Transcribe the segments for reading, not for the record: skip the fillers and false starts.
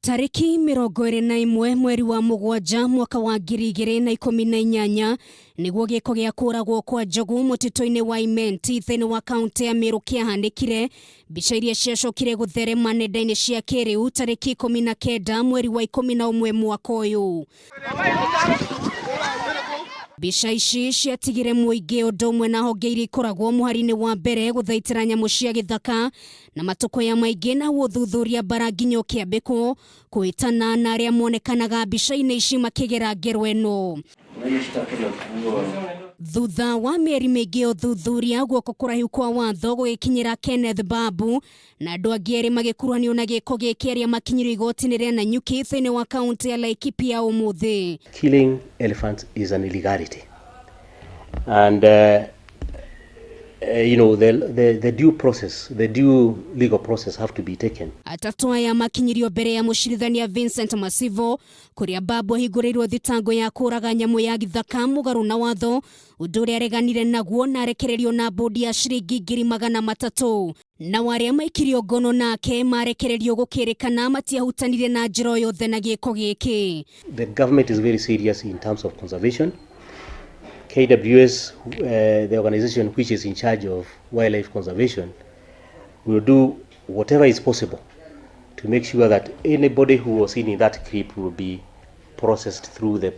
Tarĩki 21 mweri wa 7 mwaka wa 2018 nĩguo gĩko gĩa kũragwo kwa njogu mũtitũ-inĩ wa Imenti thĩinĩ wa kaũntĩ ya Meru kĩahanĩkire. Mbica iria ciacokire gũtherema nenda-inĩ cia kĩrĩu tarĩki 19 mweri wa 11 mwaka ũyũ. Mbica ici ciatigire mũingĩ ũndũ ũmwe na honge iria ikoragwo mũhari-inĩ wa mbere gũthaitĩra nyamũ cia gĩthaka na matũkũya maingĩ na ũthuthuria mbara nginya ũkĩambĩkwo kwĩtana na arĩa monekanaga mbica-inĩ ici makĩgera ngero ĩno. Thutha wa mĩeri mĩingĩ ya ũthuthuria, guoko kũraihu kwa watho gũgĩkinyĩra Kenneth Babu na andũ angĩ erĩ magĩkuruhanio na gĩko gĩkĩ arĩa makinyirio igoti-inĩ rĩa Nanyuki thĩinĩ wa kaũntĩ ya Laikipia ũmũthĩ. Killing elephants is an illegality, and the due process, the due legal process have to be taken. Atatũ aya makinyirio mbere ya mũcirithania Vincent Masivo kũrĩa Babu ahingũrĩirwo thitango ya kũraga nyamũ ya gĩthaka mũgarũ na watho, ũndũ ũrĩa areganire naguo na arekererio na bũndi ya ciringi 300,000. Nao arĩa maikirio ngono nake marekererio gũkĩrĩkana matiahutanire na njĩra o yothe na gĩko gĩkĩ. The government is very serious in terms of conservation. KWS, the organization which is in charge of wildlife conservation, will do whatever is possible to make sure that anybody who was seen in that clip will be processed through the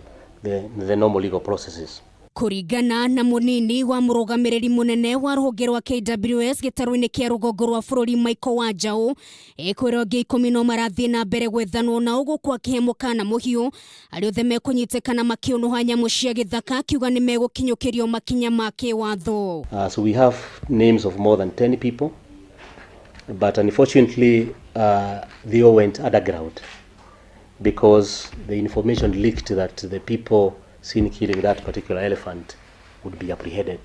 normal legal processes. Kũringana na mũnini wa mũrũgamĩrĩri mũnene wa rũhonge rwa KWS gĩtarũ-inĩ kĩa rũgongo rwa bũrũri Michael Wanjaũ, ekwĩrwo angĩ 10 no marathiĩ na mbere gwethanwo nao gũkũ akĩhe mũkana mũhiũ arĩa othe mekũnyitĩkana makĩũnũha nyamũ cia gĩthaka, akiuga nĩ megũkinyũkĩrio makinya ma kĩwatho. So we have names of more than 10 people, but unfortunately they all went underground because the information leaked that the people seen killing that particular elephant would be apprehended.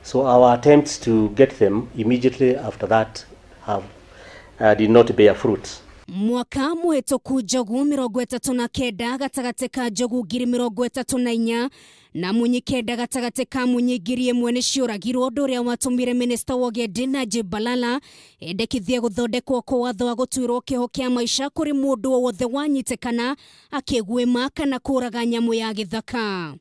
So our attempts to get them immediately after that have did not bear fruit. Mwaka mũhĩtũku njogu 39 gatagatĩ ka njogu 34,000 na munyi 9 gatagatĩ ka munyi 1,000 nĩ ciũragirwo, ũndũ ũrĩa watũmire minista wa ũgendi Najib Balala endekithie gũthondekwo kwa watho wa gũtuĩrwo kĩoho kĩa maica kũrĩ mũndũ o wothe wanyitĩkana akĩguĩma kana kũraga nyamũ ya gĩthaka.